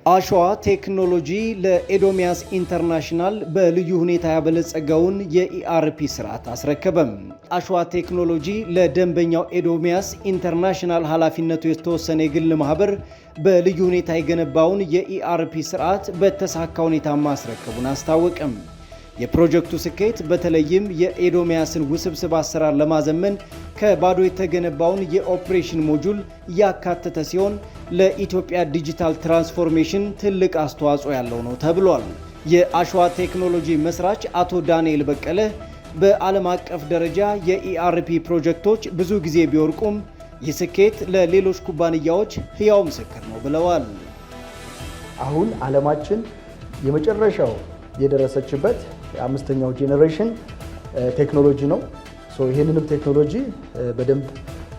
አሸዋ ቴክኖሎጂ ለኤዶሚያስ ኢንተርናሽናል በልዩ ሁኔታ ያበለጸገውን የ ERP ስርዓት አስረከበም። አሸዋ ቴክኖሎጂ ለደንበኛው ኤዶሚያስ ኢንተርናሽናል ኃላፊነቱ የተወሰነ የግል ማህበር በልዩ ሁኔታ የገነባውን የ ERP ስርዓት በተሳካ ሁኔታ ማስረከቡን አስታወቀም። የፕሮጀክቱ ስኬት በተለይም የኤዶሚያስን ውስብስብ አሰራር ለማዘመን ከባዶ የተገነባውን የ operation module ያካተተ ሲሆን፣ ለኢትዮጵያ digital transformation ትልቅ አስተዋጽኦ ያለው ነው ተብሏል። የአሸዋ ቴክኖሎጂ መስራች አቶ ዳንኤል በቀለ በዓለም አቀፍ ደረጃ የ ERP ፕሮጀክቶች ብዙ ጊዜ ቢወድቁም ይህ ስኬት ለሌሎች ኩባንያዎች ሕያው ምስክር ነው ብለዋል። አሁን ዓለማችን የመጨረሻው የደረሰችበት የአምስተኛው generation ቴክኖሎጂ ነው። So ይህንንም ቴክኖሎጂ በደንብ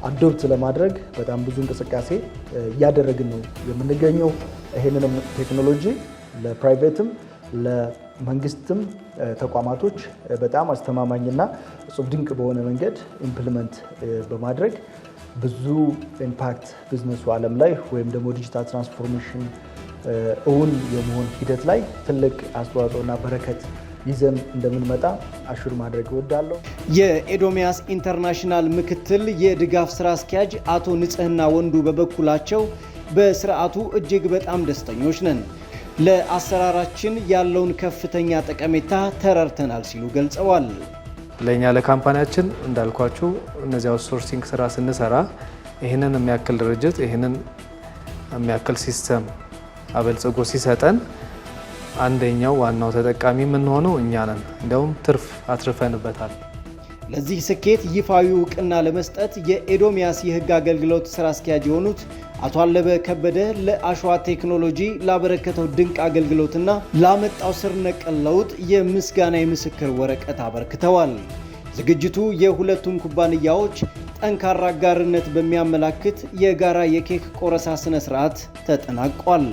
adopt ለማድረግ በጣም ብዙ እንቅስቃሴ እያደረግን ነው የምንገኘው። ይህንንም ቴክኖሎጂ ለ private ም ለመንግስትም ተቋማቶች በጣም አስተማማኝና እጹብ ድንቅ በሆነ መንገድ implement በማድረግ ብዙ impact ቢዝነሱ ዓለም ላይ ወይም ደግሞ digital transformation እውን የመሆን ሂደት ላይ ትልቅ አስተዋጽኦና በረከት ይዘን እንደምንመጣ assure ማድረግ እወዳለሁ። የኤዶሚያስ ኢንተርናሽናል ምክትል የድጋፍ ስራ አስኪያጅ አቶ ንጽህና ወንዱ በበኩላቸው በስርዓቱ እጅግ በጣም ደስተኞች ነን፣ ለአሰራራችን ያለውን ከፍተኛ ጠቀሜታ ተረድተናል ሲሉ ገልጸዋል። ለእኛ ለ company ያችን እንዳልኳችሁ እነዚህ outsourcing ስራ ስንሰራ ይህንን የሚያክል ድርጅት ይህንን የሚያክል system አበልጽጎ ሲሰጠን አንደኛው ዋናው ተጠቃሚ የምንሆነው እኛ ነን። እንዲያውም ትርፍ አትርፈንበታል። ለዚህ ስኬት ይፋዊ እውቅና ለመስጠት የኤዶሚያስ የሕግ አገልግሎት ስራ አስኪያጅ የሆኑት አቶ አለበ ከበደ ለአሸዋ ቴክኖሎጂ ላበረከተው ድንቅ አገልግሎትና ላመጣው ስር ነቀል ለውጥ የምስጋና የምስክር ወረቀት አበርክተዋል። ዝግጅቱ የሁለቱም ኩባንያዎች ጠንካራ አጋርነት በሚያመላክት የጋራ የኬክ ቆረሳ ስነ ስርዓት ተጠናቋል።